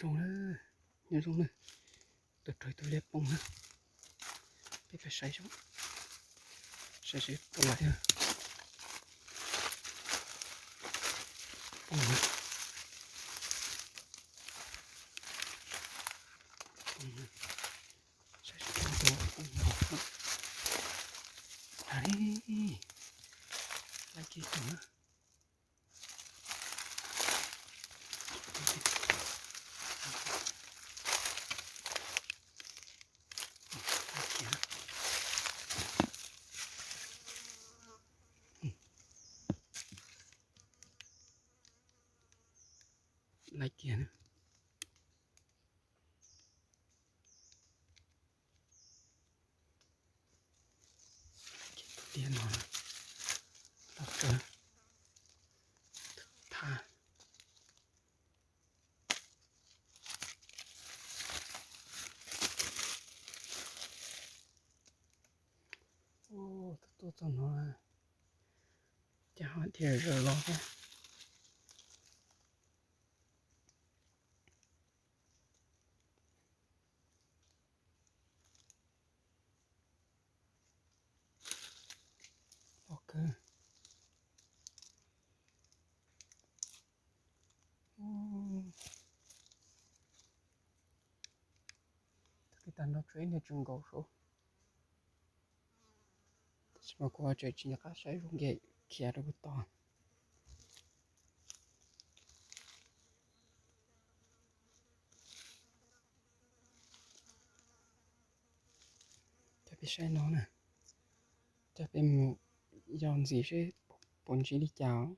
Zoo na, nyob zoo na, tus raug tus liab poob na. Peb pab saib zoo, saib seb puas lawm. Poob na, poob na, saib seb puas poob na. Laib kiag ib tug na. Laib kiag na. Tus tiag no los kawg thaj. Ub, tuaj txog no cas ho dhia zaws los thiab. Los kawg. Tag kis tag nrho tshuav ib niag tseem nkaus saud, tab sis mas kuv tseem tsis nco qab saib zoo nkaus khiav rau puag tod. Coj peb saib no na, coj peb mus yos ntxiv seb puas ntsib li cas os.